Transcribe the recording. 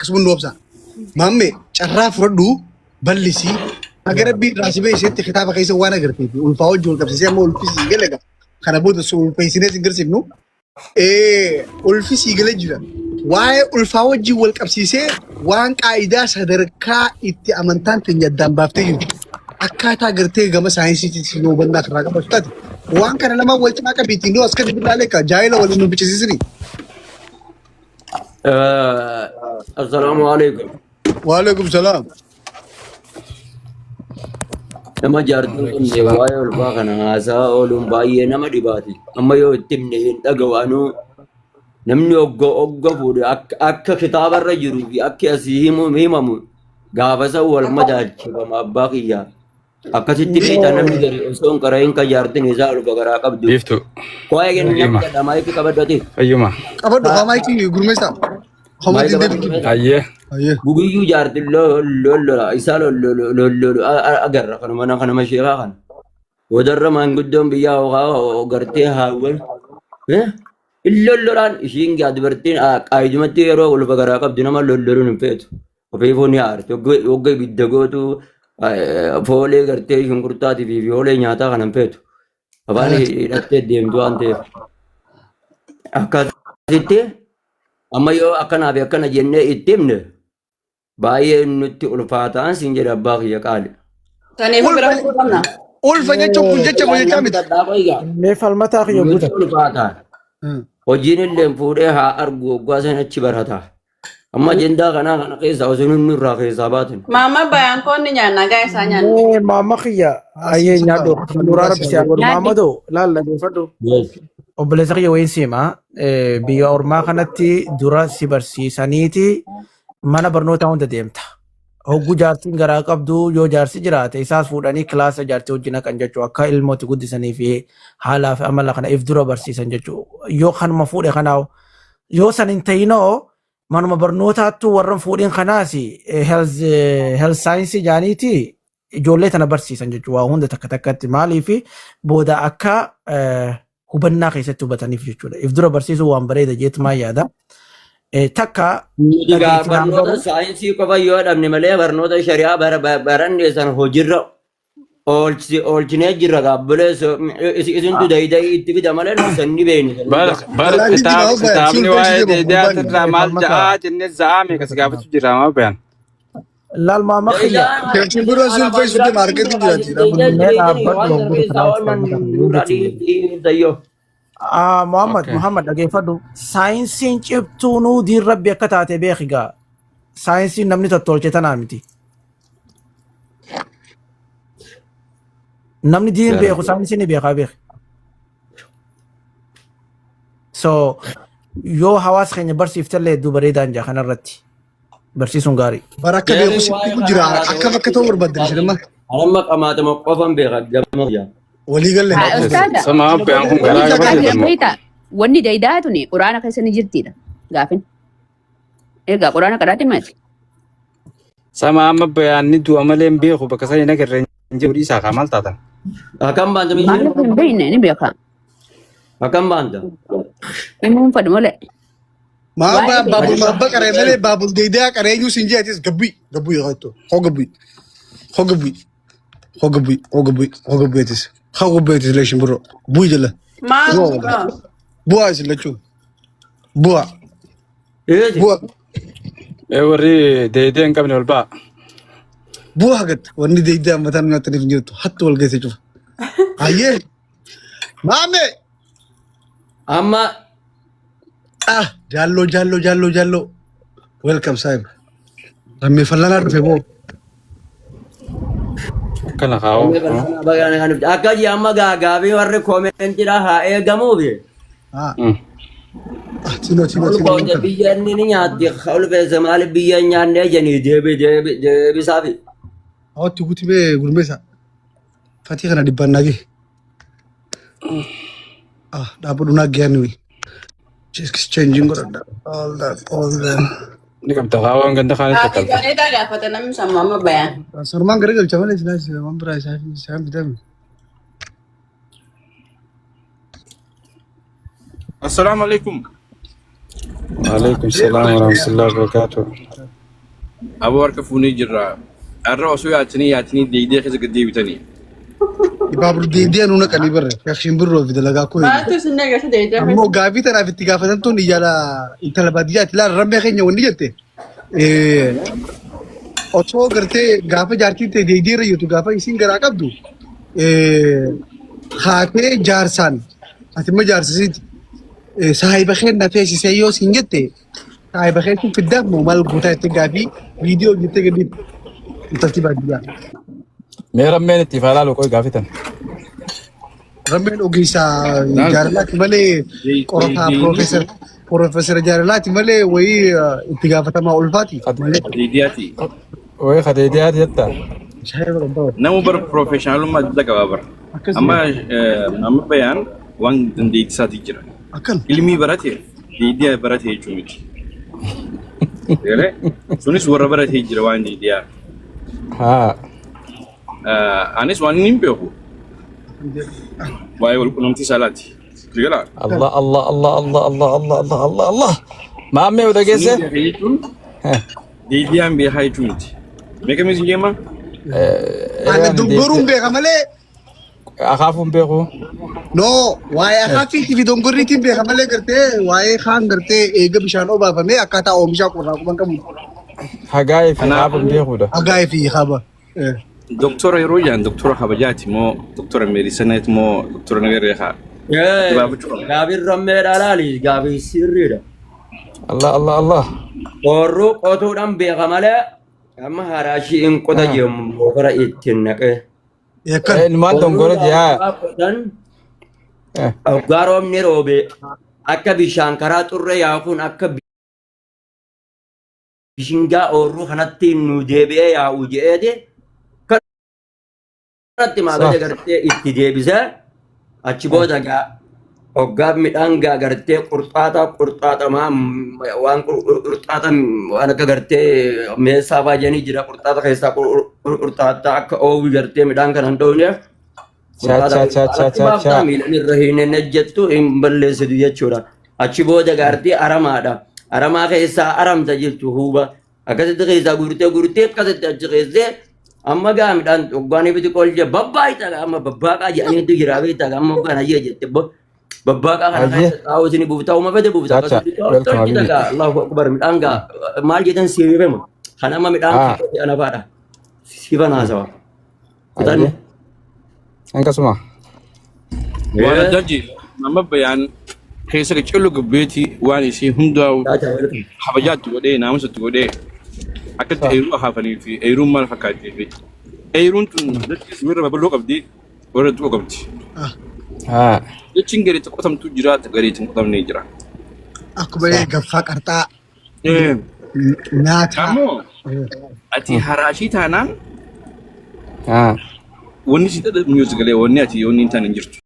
Akkasuma nu obsa. Maamme carraa fudhadhu bal'isii. Haga rabbiin irraa si beeksisetti kitaaba keessa waan agartee fi ulfaa wajjin wal qabsiisee amma ulfi sii gale egaa. Kana booda si ulfeessinee si garsiifnu. Ulfi sii galee jira. Waa'ee ulfaa wajjin wal qabsiisee waan qaa'idaa sadarkaa itti amantaan teenya addaan baaftee jirtu. Akkaataa gartee gama saayinsiitiin si hubannaa irraa qabatu taate. Waan kana lamaan wal cinaa qabiitiin nu as gadi bilaalee ka jaayila waliin nu bichisiisini. Assalaamu alaikum. Waalaikum salaam. Nama jaartiin Waalaikum qabne salaam. waa'ee ulfaa kana haasaa ooluun baay'ee nama dhibaati. Amma yoo itti himne hin dhaga'u anuu namni ogga ogga fuudhe akka kitaabarra jiruu fi akki asii himamu gaafa san wal madaalchifama abbaa kiyyaa. Akkasitti beektaa namni gari osoo hin qara'in kan jaartiin isaa ulfa garaa qabdu. Biiftuu. Waa'ee kennu namni Fayyuma. jedha maayikii qabadhu ati. Fayyuma. Qabadhu haa maayikii gurmeessaa. Maayikii Homatiin qabadhu deebiin. gurmeessaa. Ayyee. Ayyee. Guguyyuu jaartiin lollola isaa lollolu agarra kanuma kanama sheekaa kana. Wadarra maanguddoon biyyaa hookaa gartee haawwan. Lollolaan ishiin gaa dubartiin qaayidumatti yeroo ulfa garaa qabdu nama lolloluun hin feetu. Ofiifuu ni aarti. Hogga ibidda gootu foolee gartee shunkurtaatii fi foolee nyaataa kana hin feetu. Afaan hidhattee deemtu waan ta'eef. Akkasitti amma yoo akkanaa fi akkana jennee itti himne baay'ee nutti ulfaataan siin jedha abbaa kiyya qaali. Saniifuu bira Ulfa fuudhuu qabna. ulfa jechuun kun jecha moo jechaa miti. Mee falmataa kiyya Nutti guuta. ulfaataan. Hojiin illee fuudhee haa argu waggaa sana achi barata. Amma ajendaa kanaa kana keessaa osoo inni irraa keessaa baatan. Maama bayaan koon ni nyaanna gaa isaa nyaanna. Mee maama kiyya ayyee nyaadhu nuraa rabbi si haa godhu Nyaadhi. maamadoo laal dhageeffadhu. Yes. Obboleessa kiyya wayiin siima biyya ormaa kanatti dura si barsiisaniiti mana barnootaa hunda deemta. Hogguu jaartiin garaa qabdu yoo jaarsi jiraate isaas fuudhanii kilaasa jaartii wajjin haqan jechuu akka ilmooti guddisanii fi haalaa fi amala kana if dura barsiisan jechuu yoo kanuma fuudhe kanaa yoo san hin ta'inoo manuma barnootaattuu warra hin fuudhin kanaas health science jaaniiti ijoollee tana barsiisan jechuudha waa hunda takka takkatti maaliif booda akka hubannaa keessatti hubataniif jechuudha. If dura barsiisuu waan bareeda jeetumaa yaada. Takka Nuti gaa dhageettinaan barnoota baru saayinsii qofa yoo dhabne malee barnoota shari'aa baranne san hojiirra oolchinee jirra gaabbilee isintu dayidayii itti fida malee nu san ni beeknu san Bar hunda. bar Jalaa kitaab jijjiirraa bayan kitaabni suun waa'ee beeksisee boqobbaan. deedaati irraa maal falmataa ja'aa jennee za'aa meeqa si gaafachuu jira maa bayan. laal maama kiyya Sheekin biroo Ala sun feessu baandiraa maarkeetii jiraati. mee dhaabbadhu hogguu kanaaf falmata kiyya nurraa jechuudha. dhiibtayyo. Ah, Muhammad, Okay. Muhammad dhageeffadhu. Saayinsiin cimtuunuu diin rabbi akka taate beeki gaa. Saayinsiin namni tottolche tanaa miti. Namni diin beeku saayinsii ni beekaa beeki. So yoo hawaasa keenya barsiiftellee hedduu bareedaan jaa kanarratti barsiisuun gaarii. Bara akka Jarri beeku sitti waa'ee ku jira. kanaa Akkam akka ta'u barbaaddan isin amma. Anamma qamaatama qofan beeka gama kiyya. Walii galle. Haa ustaada. Sama bayan kun garaa Wanni gaba gaafii jedhamu. beektaa wanni daydaa tuni quraana keessa ni jirtidha gaafin. Egaa quraana qaraati mati. Sama amma bayaanni du'a malee hin beeku bakka sana hin agarre hin jiru dhiisaa kaa maal taatan. Akkam baanta miti? Maaliif hin beekne ni beeka. Akkam baanta? Himuun fedhu malee. Maa Waa'ee baabul daydaa. maabba qaree malee baabul deedaa qareenyuu sin jeetis gabbii gabbii yoo jettu hoo gabbii hoo gabbii hoo gabbii hoo gabbii hoo gabbii etis hoo gabbii etis leeshin biroo bu'i jala Maal? bu'a wala bu'a isin lachuu bu'a Eeti. bu'a Ee warri deedee hin qabne ol ba'a. bu'a gad wanni deedaa mataan nyaataniif hin jirtu hattu wal geesse cufa hayyee maame Amma ah jaalloo jaalloo jaalloo jaalloo welcome saayib rammee fallanaa dhufe moo Akkana kaa'oo. akka ji amma gaagaafii warri koomentiidha haa eegamuufi. ah ah tino tino Ol tino qoonte welcome biyya inni ni nyaatti ol feese maaliif biyya hin nyaannee jedhanii deebi deebi deebisaafi. Awwatti guuti bee gurmeessa. Fatii kana dhibbaan nagee. Ah, dhaabbadhu nagee anyway. Exchange godhadha. All that, all them. Ni qabda kaa'oon ganda kaanitti Gaafii akkalta. bareedaa gaafata namni sammuu amma bayaan. Sarmaan garagalcha malee silaa waan biraa isaan bitame. Assalamu alaikum. Waalaikum salaam warahmatullahi wabarakatuh. Aboo harka fuunee jirra. Har'a osoo yaatanii yaatanii deegdee keessa gad deebitanii. Baabur deebi'ee nu naqanii barre. Shakshin birroo fi dalagaa koo hin. Maaltu isin eegasa deebi'ee Ammoo gaafii tanaaf itti gaafatamtuun iyyaala intala baadiyyaati. Laala rammee keenya wanni jette. Osoo gartee gaafa jaartiin ta'e deegdee irra jirtu gaafa isiin garaa qabdu haatee jaarsaan ati immoo jaarsisiiti saahiba kee na feesisee yoo siin jette saahiba kee sun fiddaaf moo maal gootaa jettee gaafii viidiyoo hojjettee gadi intalti baadiyyaa. Mee rammeen itti ifaa laalu qoy gaafitan. Rammeen ogeessa jaalalaati malee qorataa piroofeesar piroofeesar jaalalaati malee wayii itti gaafatamaa ulfaati malee. Deediyaati. Way kadeediyaati jetta. Shaayiba kan ta'u. Nama bara piroofeeshinaalummaa adda qabaa bara. Akkasuma. Amma amma bayaan waan dandeettii isaatii jira. Akkana. Ilmii barate deediyaa barate jechuu miti. Galee sunis warra baratee jira waan deediyaa. Haa. Anis waan inni hin beeku waa'ee walqunnamtii saalaati. Sigalaa. Allah Allah Allah Allah Allah Allah Allah Allah Allah. Maammee Sunni dhageesse? beeka jechuun deediyaan beekaa jechuu miti. Meeqa misi jeema? Ani dongoruun beeka malee Akaafuun beeku. no waa'ee akaafiitii fi dongorriitiin beeka malee gartee waa'ee kaan gartee eega bishaan obaafamee akkaataa oomishaa qorraa quban qabu. Hagaayee fi haafuun beekuudha. Hagaayee fi haaba. Doktora yeroo jedhan doktora kabajaati moo doktora meediseneet moo doktora nagarree haa? Gabaabachuu qabna. Gaafiin rammeedha laali gaafii sirriidha. Allah Allah Allah. Qorruu qotuudhaan beeka malee amma haraashii hin qota jeemu moofara ittiin naqee. Akkana. Ilmaan dongora jihaa. Qotan hoggaa roobni roobe akka bishaan karaa xurree yaa'u kun akka bishingaa oorruu kanatti nu deebi'ee yaa'u je'eeti kanatti maagada gartee itti deebisee achi booda gaa hoggaa midhaan gaa gartee qurxaaxa qurxaaxamaa waan qurxaaxa waan akka gartee meeshaa fa'aa jedhanii jira qurxaaxa keessaa qurxaaxa akka oowwi gartee midhaan kana hin dhoofneef Cha cha cha cha cha cha. miidhaan irra hin ejjettu hin balleessitu jechuudha. Achi booda gaartee aramaadha. Aramaa keessaa aramta jirtu huuba. Akkasitti keessaa guurtee guurtee akkasitti achi keessee amma gaa midhaan hoggaan ibiti qolje babbaayita amma babbaaqaa jedhaniitu jira beektaa amma hoggaan ayyee jette babbaaqaa kana Ayyee. keessa xaa'oo isin buuftaa uuma fede buuftaa Chacha, akkasitti welcome tolchita Habibi. gaa Allahu akbar midhaan gaa maal jedhan siifema kan amma midhaan Ah. anafaadha siifan haasawa. Kutanni. Ayyee. Akkasuma. Waan addaa jee nama bayaan keessa qacellu gabbeeti waan isii hundaa'u Chacha, welcome. kabajaatti godhee naamusatti godhee akkatti eeruu akaafanii fi eeruun maal fakkaattii fi eeruun tun dachii simirra babal'oo qabdi warra xiqqoo qabdi. Haa. Dachiin gadi qotamtu jira gadi hin qotamne jira. Akkuma gaffaa qarxaa nyaata. Ammoo ati haraashii taanaan Haa. wanni si dhadhamu yoo galee wanni ati wanni hin taane hin jirtu.